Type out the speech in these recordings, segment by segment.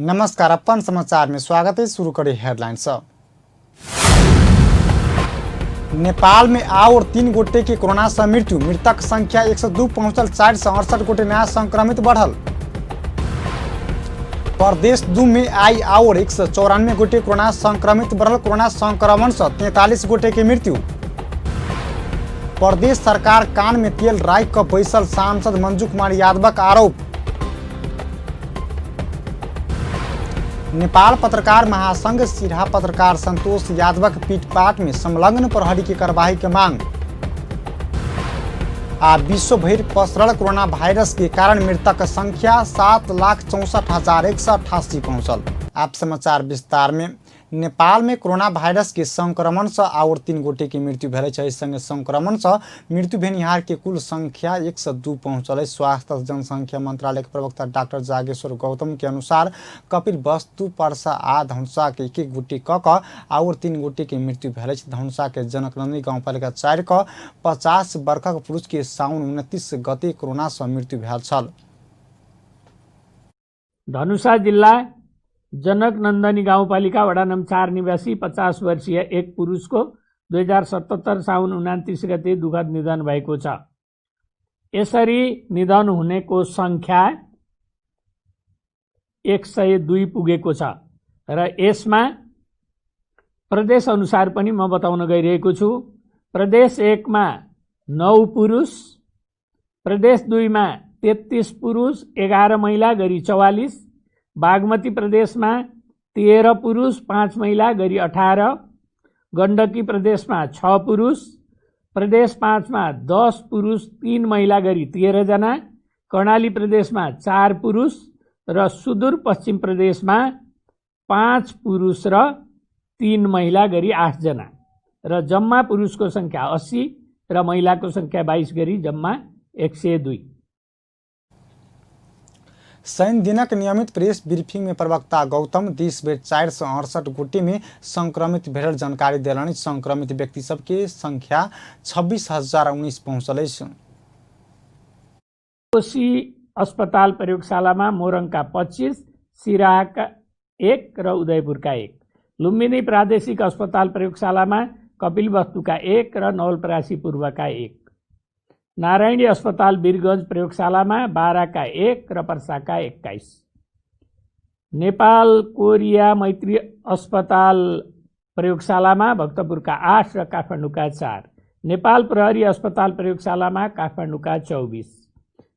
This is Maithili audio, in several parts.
नमस्कार, अपन समाचार में स्वागत है। शुरू करी हेडलाइन से। नेपाल में और 3 गोटे के कोरोना से मृत्यु, मृतक संख्या 102 पहुंचल, 468 गोटे नया संक्रमित बढ़ल। प्रदेश 2 में आई और 194 गोटे कोरोना संक्रमित बढ़ल, कोरोना संक्रमण से 43 गोटे के मृत्यु। प्रदेश सरकार कान में तेल राखि कऽ बैसल सांसद मंजू कुमार यादवक आरोप। नेपाल पत्रकार महासंघ सिरहा पत्रकार संतोष यादवक पीटपाट में संलग्न प्रहरी के कार्रवाई के मांग। आ विश्व भरि पसरल कोरोना वायरस के कारण मृतक संख्या 7,64,188 पहुंचल। आप समाचार विस्तार में। नेपाल में कोरोना वायरस के संक्रमण से और 3 गोटे के मृत्यु भेल अछि। एहि संगे संक्रमण से मृत्यु भेनिहार के कुल संख्या 102 पहुंचल अछि। स्वास्थ्य तथा जनसंख्या मंत्रालय के प्रवक्ता डॉक्टर जागेश्वर गौतम के अनुसार कपिल वस्तु, परसा आ धनुषा के 1-1 गोटे क क और 3 गोटे के मृत्यु भेल अछि। धनुषा के जनकनंदी गाउँपालिका 4 क 50 वर्षक पुरुष के साउन 29 गते कोरोना से मृत्यु भेल छल। धनुषा जिल्ला जनकनन्दनी गाउँपालिका वडा नम्बर 4 निवासी 50 वर्षीय एक पुरुषको 2077 साउन 29 गते दुखद निधन भएको छ। यसरी निधन हुनेको संख्या 102 पुगेको छ र यसमा प्रदेश अनुसार पनि म बताउन गइरहेको छु। प्रदेश 1 मा 9 पुरुष, प्रदेश 2 मा 33 पुरुष 11 महिला गरी 44, बागमती प्रदेशमा 13 पुरुष 5 महिला गरी 18, गण्डकी प्रदेशमा 6 पुरुष, प्रदेश 5 मा 10 पुरुष 3 महिला गरी 13 जना, कर्णाली प्रदेशमा 4 पुरुष र सुदूरपश्चिम प्रदेशमा 5 पुरुष र 3 महिला गरी 8 जना र जम्मा पुरुषको संख्या 80 र महिलाको संख्या 22 गरी जम्मा 102। शनि दिनक नियमित प्रेस ब्रीफिंग में प्रवक्ता गौतम 10 बेर 468 गोटे में संक्रमित भेल जानकारी देलनि। संक्रमित व्यक्ति सबके संख्या 26,019 पहुंचल अछि। कोशी अस्पताल प्रयोगशालामा मोरङका 25, सिराहाका 1 र उदयपुरका 1, लुम्बिनी प्रादेशिक अस्पताल प्रयोगशालामा कपिलवस्तुका 1 र नवलपरासी पूर्वका 1, नारायणी अस्पताल वीरगञ्ज प्रयोगशालामा 12 का 1 र पर्साका 21, नेपाल कोरिया मैत्री अस्पताल प्रयोगशालामा भक्तपुरका 8 र काठमाडौँका 4, नेपाल प्रहरी अस्पताल प्रयोगशालामा काठमाडौँका 24,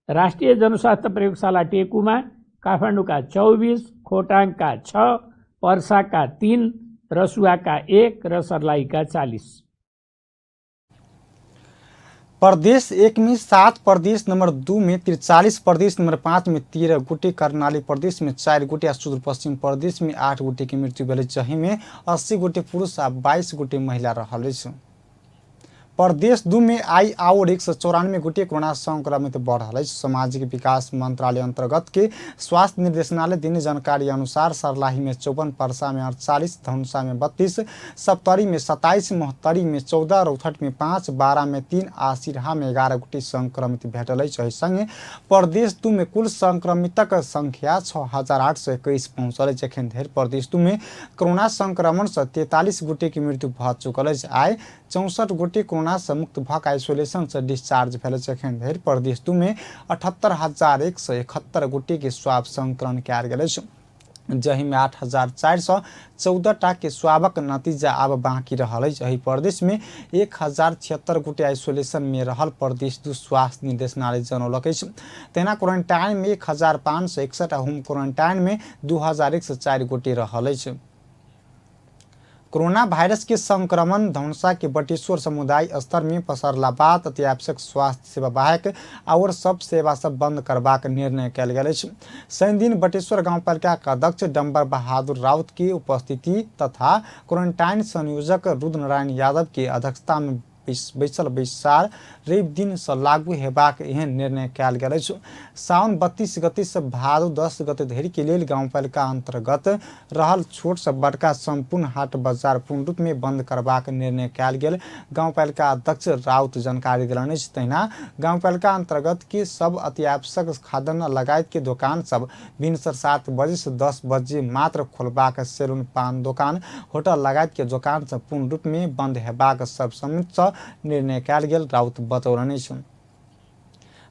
राष्ट्रिय जनस्वास्थ्य प्रयोगशाला टेकुमा काठमाडौँका 24, खोटाङका 6, पर्साका 3, रसुवाका 1 र सर्लाहीका 40। प्रदेश 1 में 7, प्रदेश नंबर 2 में 43, प्रदेश नंबर 5 में 13 गोटे, कर्णाली प्रदेश में 4 गोटे आ सुदूरपश्चिम प्रदेश में 8 गोटे के मृत्यु भेल, जाहि में 80 गोटे पुरुष आ 22 गोटे महिला रहल अछि। प्रदेश 2 में आई आओर 194 गोटे कोरोना संक्रमित बढ़ल अछि। सामाजिक विकास मंत्रालय अंतर्गत के स्वास्थ्य निर्देशनालय देने जानकारी अनुसार सर्लाही में 54, परसा में 48, धनुषा में 32, सप्तरी में 27, महोत्तरी में 14, रौतहट में 5, बारा में 3 आ सिरहा में 11 गोटे संक्रमित भेटल अछि। एहि संगे प्रदेश 2 में कुल संक्रमितक संख्या 6,821 पहुंचल अछि। एखन धरि प्रदेश 2 में कोरोना संक्रमण से 43 गोटे के मृत्यु भऽ चुकल अछि। आइ 64 गोटे कोरोना से मुक्त भऽ कऽ आइसोलेशन से डिस्चार्ज भेल अछि। एखन धरि प्रदेश 2 में 78,171 गोटे के स्वाब संकलन कयल गेल अछि, जाहि में 8,414 टा के स्वाबक नतीजा आब बाँकी रहल अछि। एहि प्रदेश में 1,076 गोटे आइसोलेशन में रहल प्रदेश 2 स्वास्थ्य निर्देशनालय जनौलक अछि। तहिना क्वारेंटाइन में 1,561 आ होम क्वारेंटाइन में 2,104 गोटे रहल अछि। कोरोना वायरस के संक्रमण धनुषा के बटेश्वर समुदाय स्तर में पसरला बाद अत्यावश्यक स्वास्थ्य सेवा बाहेक और सब सेवा सब बंद करबाक निर्णय कयल गेल अछि। शनिदिन बटेश्वर गाउँपालिका के अध्यक्ष डम्बर बहादुर राउत के उपस्थिति तथा क्वारेंटाइन संयोजक रुद्रनारायण यादव के अध्यक्षता में बैसल बैसार रवि दिन सँ लागू हेबाक एहन निर्णय कयल गेल अछि। साउन 32 गते सँ भादो 10 गते धरि के लेल गाउँपालिका अंतर्गत रहल छोट सँ बड़का सम्पूर्ण हाट बजार पूर्ण रूप में बंद करबाक निर्णय कयल गेल गाउँपालिका अध्यक्ष राउत जानकारी देलनि अछि। तहिना गाउँपालिका अंतर्गत के सब अत्यावश्यक खाद्यान्न लगायत के दोकान सब भिनसर 7 बजे से 10 बजे मात्र खोलबाक, सैलून, पान दोकान, होटल लगायत के दोकान सब पूर्ण रूप में बंद हेबाक सब समिति सँ निर्णय कयल गेल राउत बतौलनि अछि।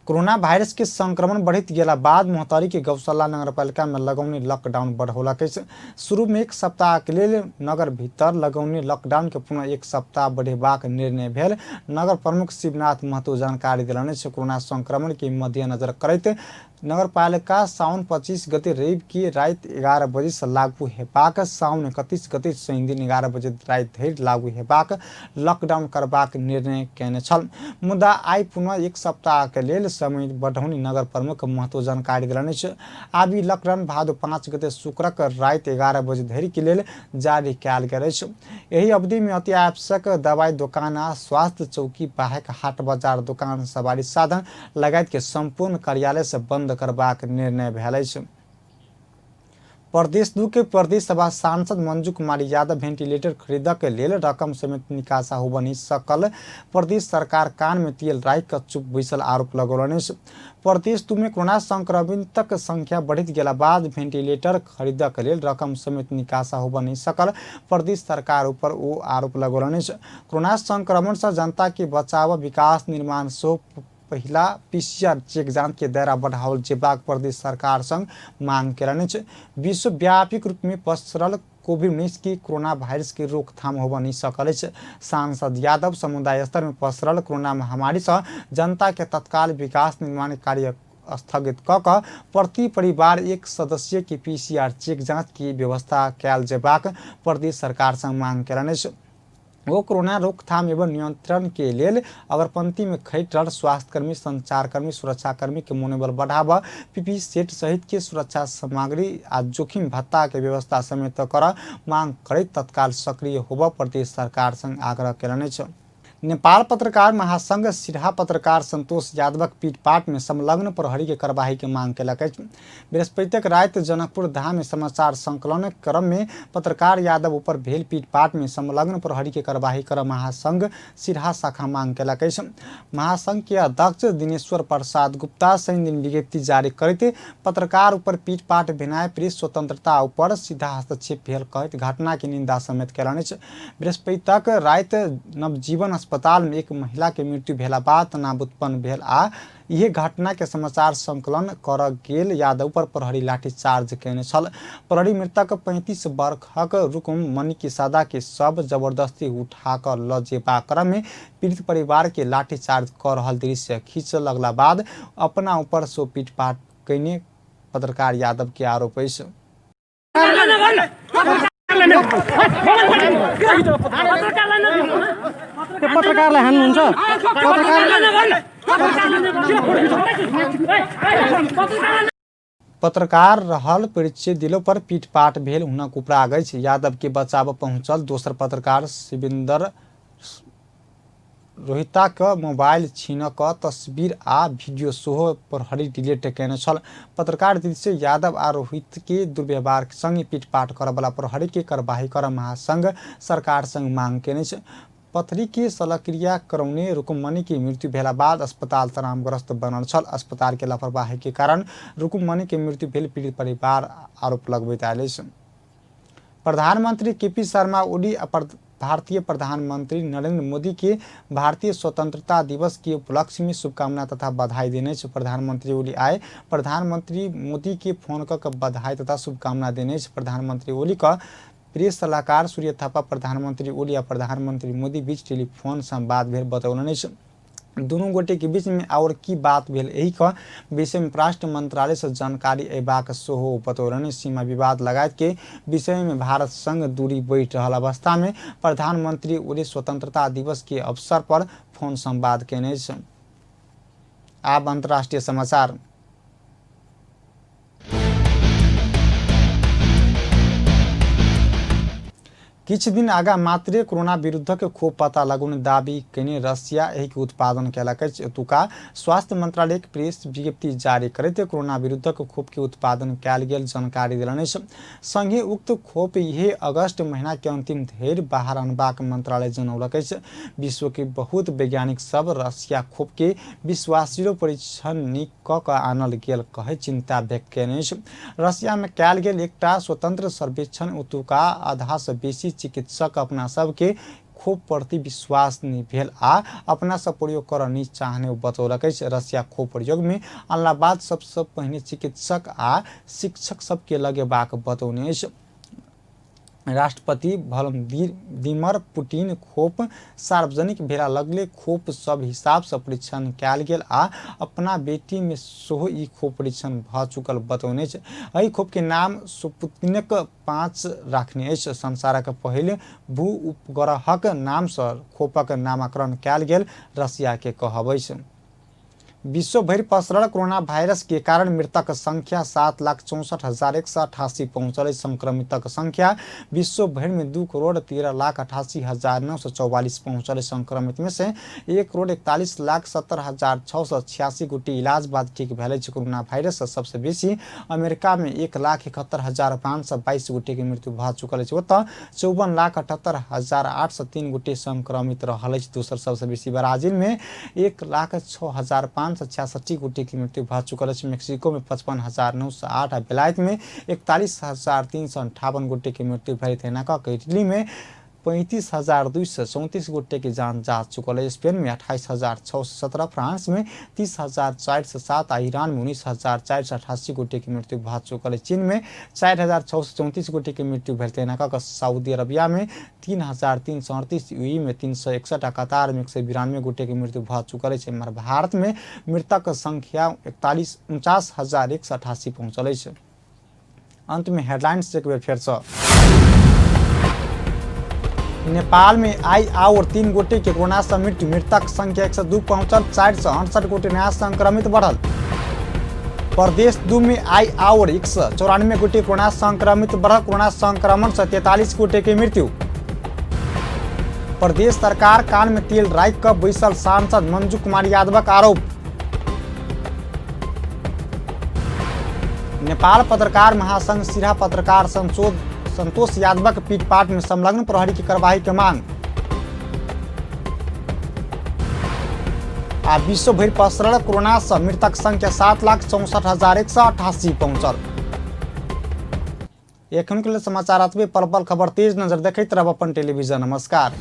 कोरोना वायरस के संक्रमण बढ़ित गेला बाद मोहतरी के गौशाला नगरपालिका में लगौने लॉकडाउन बढ़ौलक अछि। शुरू में 1 सप्ताह के लेल नगर भीतर लगौने लॉकडाउन के पुनः 1 सप्ताह बढ़ेबाक निर्णय भेल नगर प्रमुख शिवनाथ महतो जानकारी देलनि अछि। कोरोना संक्रमण के मद्देनजर करैत नगरपालिका साउन 25 गते रवि के राति 11 बजे से लागू हेबाक, साउन 31 गते शनि दिन 11 बजे राति धरि लागू हेबाक लॉकडाउन करबाक निर्णय कयने छल। मुदा आइ पुनः 1 सप्ताह के लेल समय बढ़ौनी नगर प्रमुख महतो जानकारी देलनि अछि। आब ई लॉकडाउन भादो 5 गते शुक्रक राति 11 बजे धरि के लेल जारी कयल गेल अछि। एहि अवधि में अति आवश्यक दवाई दोकान आ स्वास्थ्य चौकी बाहेक हाट बाजार दोकान, सवारी साधन लगायत के सम्पूर्ण कार्यालय से बंद करबाक निर्णय भेल अछि। प्रदेश 2 के प्रदेश सभा सांसद मंजू कुमारी यादव वेंटिलेटर खरीदक के लेल रकम समेत निकासा होबऽ नहि सकल प्रदेश सरकार कान में तेल राखि कऽ चुप बैसल आरोप लगौलनि अछि। प्रदेश 2 में कोरोना संक्रमितक संख्या बढ़ित गेला बाद वेंटिलेटर खरीदक लेल रकम समेत निकासा होबऽ नहि सकल प्रदेश सरकार ऊपर ओ आरोप लगौलनि अछि। कोरोना संक्रमण से जनता के बचाव, विकास निर्माण सेहो पहिला पीसीआर चेक जांच के दायरा बढ़ाओल जेबाक प्रदेश सरकार संग मांग केलनि अछि। विश्वव्यापी रूप में पसरल कोविड-19 के कोरोना वायरस के रोकथाम होबऽ नहि सकल अछि। सांसद यादव समुदाय स्तर में पसरल कोरोना महामारी से जनता के तत्काल विकास निर्माण कार्य स्थगित कऽ कऽ प्रति परिवार 1 सदस्य के पीसीआर चेक जांच के व्यवस्था कयल जेबाक प्रदेश सरकार संग मांग केलनि अछि। ओ कोरोना रोकथाम एवं नियंत्रण के लेल अग्रपंक्ति में खटि रहल स्वास्थ्यकर्मी, संचारकर्मी, सुरक्षाकर्मी के मनोबल बढ़ाबऽ, पीपी सेट सहित के सुरक्षा सामग्री आ जोखिम भत्ता के व्यवस्था समेत करऽ मांग करैत तत्काल सक्रिय होबऽ प्रदेश सरकार संग आग्रह केलनि अछि। नेपाल पत्रकार महासंघ सिरहा पत्रकार संतोष यादवक पीटपाट में संलग्न प्रहरी के कार्यवाही के मांग केलक अछि। बृहस्पतिक राति जनकपुर धाम में समाचार संकलन क्रम में पत्रकार यादव ऊपर भेल पीटपाट में संलग्न प्रहरी के कार्यवाही कर महासंघ सिरहा शाखा मांग केलक अछि। महासंघ के अध्यक्ष दिनेश्वर प्रसाद गुप्ता शनि दिन विज्ञप्ति जारी करैत पत्रकार ऊपर पीटपाट भेनाइ प्रेस स्वतंत्रता ऊपर सीधा हस्तक्षेप भेल कहैत घटना के निंदा समेत केलनि अछि। बृहस्पतिक राति नवजीवन अस्पताल में एक महिला के मृत्यु भेला बाद तनाव उत्पन्न भेल आ इहे घटना के समाचार संकलन कर गेल यादव पर प्रहरी लाठीचार्ज केने छल। प्रहरी मृतक 35 वर्षक रुकुम मणि किसादा के शव जबरदस्ती उठा कऽ ल जेबाक क्रम में पीड़ित परिवार के लाठीचार्ज कऽ रहल दृश्य खींच लगला बाद अपना ऊपर सो पीटपाट कयने पत्रकार यादव के आरोप अछि। पत्रकारलाई हान्नुहुन्छ? पत्रकार रहल परिचय दिलो पर पीटपाट भेल हुनक उपराग अछि। यादव के बचाव पहुंचल दोसर पत्रकार शिविंदर रोहिताक मोबाइल छीन कऽ तस्वीर आ वीडियो सेहो प्रहरी डिलीट कयने छल। पत्रकार दृश्य यादव आ रोहित के दुर्व्यवहार संग पीटपाट करऽवला प्रहरी के कार्यवाही कर महासंघ सरकार संग मांग केने अछि। पथरी के शल्यक्रिया करौने रुकुमणि के मृत्यु भेला बाद अस्पताल तनावग्रस्त बनल छल। अस्पताल के लापरवाही के कारण रुकुमणि के मृत्यु भेल पीड़ित परिवार आरोप लगबैत आयल अछि। प्रधानमंत्री केपी शर्मा ओली भारतीय प्रधानमंत्री नरेंद्र मोदी के भारतीय स्वतंत्रता दिवस के उपलक्ष्य में शुभकामना तथा बधाई देने अछि। प्रधानमंत्री ओली आइ प्रधानमंत्री मोदी के फोन कऽ के बधाई तथा शुभकामना देने अछि। प्रधानमंत्री ओली का प्रेस सलाहकार सूर्य थापा प्रधानमंत्री ओली आ प्रधानमंत्री मोदी बीच टेलीफोन संवाद भेल बतौलनि अछि। दुनू गोटे के बीच में आओर की बात भेल एहि के विषय में परराष्ट्र मंत्रालय से जानकारी अयबाक सेहो बतौलनि। सीमा विवाद लगायत के विषय में भारत संग दूरी बढ़ि रहल अवस्था में प्रधानमंत्री ओली स्वतंत्रता दिवस के अवसर पर फोन संवाद केने अछि। आब अंतर्राष्ट्रीय समाचार। किछु दिन आगा मात्रे कोरोना विरुद्धक खोप पता लगौने दावी कयने रसिया एहिके उत्पादन कयलक अछि। एतुका स्वास्थ्य मंत्रालयक प्रेस विज्ञप्ति जारी करैत कोरोना विरुद्धक खोपके उत्पादन कयल गेल जानकारी देलनि अछि। संगहि उक्त खोप इहे अगस्त महीना के अंतिम धरि बाहर अनबाक मंत्रालय जनौलक अछि। विश्व के बहुत वैज्ञानिक सब रसिया खोप के विश्वासिलो परीक्षण नीक कऽ कऽ आनल गेल कहै चिंता व्यक्त कयने अछि। रसिया में कयल गेल एकटा स्वतंत्र सर्वेक्षण ओतुका आधा से बेसी चिकित्सक अपना सबके खोप प्रति विश्वास नहि भेल आ अपना सब प्रयोग करऽ नहि चाहने बतौलक अछि। रसिया खोप प्रयोग में अनला बाद सबसँ पहिने चिकित्सक आ शिक्षक सबके लगेबाक बतौने अछि। राष्ट्रपति व्लादिमीर पुतिन खोप सार्वजनिक भेला लगले खोप सब हिसाब से परीक्षण कयल गेल आ अपना बेटी में सेहो ई खोप परीक्षण भऽ चुकल बतौने अछि। एहि खोप के नाम स्पुतनिक 5 राखने अछि। संसारक पहिल भू उपग्रहक नाम सँ खोपक नामकरण कयल गेल रसिया के कहब अछि। विश्व भरि पसरल कोरोना वायरस के कारण मृतक संख्या 7,64,188 पहुंचल अछि। संक्रमितक संख्या विश्व भरि में 2,13,88,944 पहुंचल अछि। संक्रमित में से 1,41,70,686 गोटे इलाज बाद ठीक भेल अछि। कोरोना वायरस से सबसे बेसी अमेरिका में 1,71,522 गोटे के मृत्यु भऽ चुकल अछि। ओतऽ 54,78,803 गोटे संक्रमित रहल अछि। दोसर सबसे बेसी ब्राजील में 1,06,566 गोटे के मृत्यु भऽ चुकल अछि। मेक्सिको में 55,908 आ बेलायत में 41,358 गोटे के मृत्यु भेल। तहिना कऽ के इटली में 35,234 गोटे के जान जा चुकल अछि। स्पेन में 28,617, फ्रांस में 30,407 आ ईरान में 19,488 गोटे के मृत्यु भऽ चुकल अछि। चीन में 4,634 गोटे के मृत्यु भेल। तहिना कऽ के सऊदी अरबिया में 3,338, यूएई में 361 आ कतार में 192 गोटे के मृत्यु भऽ चुकल अछि। एम्हर भारत में मृतक संख्या 49,188 पहुंचल अछि। अंत में हेडलाइंस एक बेर फेर से। नेपाल में आई आओर 3 गोटे के कोरोना से मृत्यु, मृतक संख्या 102 पहुंचल, 468 गोटे नया संक्रमित बढ़ल। प्रदेश 2 में आई आओर 194 गोटे कोरोना संक्रमित बढ़ल, कोरोना संक्रमण से 43 गोटे के मृत्यु। प्रदेश सरकार कान में तेल राखि कऽ बैसल सांसद मंजू कुमार यादवक आरोप। नेपाल पत्रकार महासंघ सिरहा पत्रकार संतोष यादवक पीटपाट में संलग्न प्रहरी के कार्रवाई के मांग। आ विश्व भरि पसरल कोरोना से मृतक संख्या 7,64,188 पहुंचल। एखन के लेल समाचार अतबे। पल पल खबर तेज नजर देखैत रहब अपन टेलीविजन। नमस्कार।